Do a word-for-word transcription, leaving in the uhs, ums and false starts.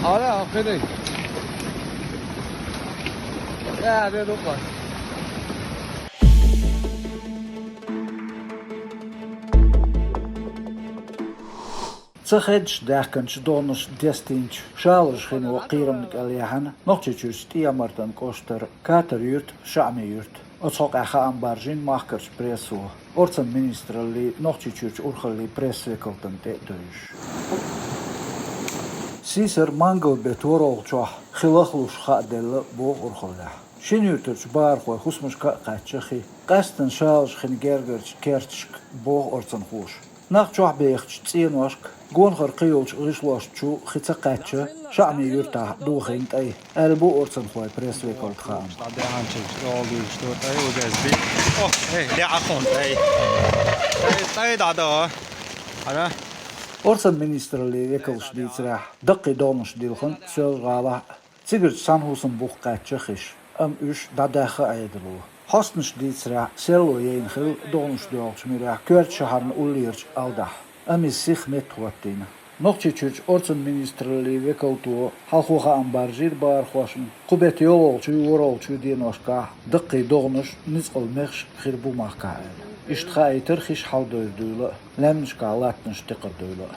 Ара, ахинай. Э, аре, рукъа. Ца хедаш даьхкинчу догӀанаш дестийначу шалажа хино кхерамна кӀел яьхьна Нохчийчуьрчу ТӀехьа-Мартан кӀоштара Катар-юьрта ШаӀми-Юьрта. Оцу хьокъехь хаам баржийна махкарчу прессо, орцан министраллин, Нохчийчуьрчу урхаллин пресс-векалтана тӀе а девзаш. Сийсара мангал-беттан ворхӀалгӀачохь хи лахлуш хааделла, боху урхаллехь. Шина юьртарчу бахархойн хӀусамашка а кхаьчна хи. Къаьсттина шалажа хин гергарчу керташка, боху орцанхоша. Нах чохь бехачу цӀеношка, гонахара кхин йолчу гӀишлошна чу хи ца кхаьчна, ШаӀми-Юьртахь дохийна тӀай, аьлла бу орцанхойн пресс-векална хаам. Орцан министраллин векалша дийцарехь, даккхий догӀанаш дилхина Соьлжа-ГӀалахь а, цигарчу цхьана хӀусаман бух кхаьчна хиш, амма уьш дӀадаьхна Ӏедало. Хьостанаша дийцарехь, серло яйна хилла догӀанаш доьлхучу муьрехь коьртачу шахьарна уллерачу Алдахь, амма иза сиха меттахӀоттийна. Нохчийчуьрчу орцан министраллин векалто хьалхо хаам баржийра бахархошна, кху беттан йолхалгӀачуй, ворхӀалгӀачуй деношкахь даккхий догӀанаш ницкъала мехаш хир бу махкахь аьлла. Иштта хаийтира хиш хьаладовр дуйла а, лаьмнашкахь латтанаш текхар дуйла а.